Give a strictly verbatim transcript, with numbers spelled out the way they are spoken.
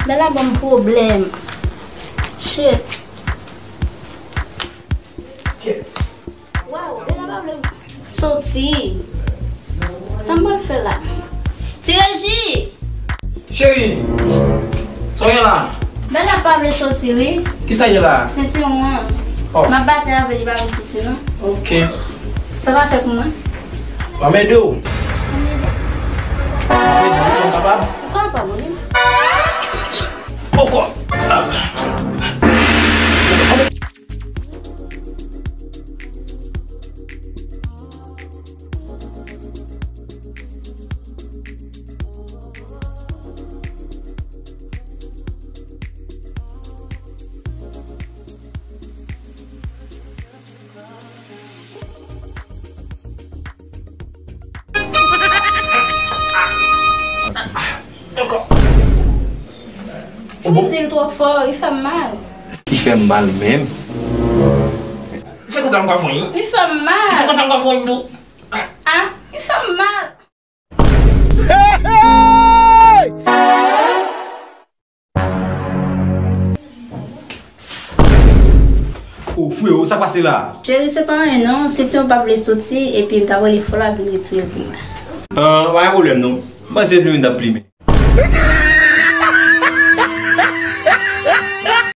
Bella ban m pwoblèm. Shit. Kèt. Waw, Bella pa vle soti. Sa m pral fè la? Ti Reji! Cheri! Sa w gen la? Bella pa vle soti, wi. Kisa gen la? Sentiwon an. Oh. M ap batay avè li, li pa vle soti, non. Ok. Sa w ka fè pou mwen? M ap ede w. M ap ede w, ou kapab? Ou kapab, wi. Poko. Ankò. Ou bon? Ou di l twò fò, li fè m mal. Li fè m mal menm. Se konsa m ka fon. Li fè m mal. Se konsa m ka fon tou. Ah, li fè m mal. Hey, hey! Oh, freo, sa k pase la? Cheri, se pa anyen non, sentiwon pa vle soti, epi m t ap rele fò l ap vin retire l pou mwen. Ah, pa gen pwoblèm non. M panse plimen t ap plimen.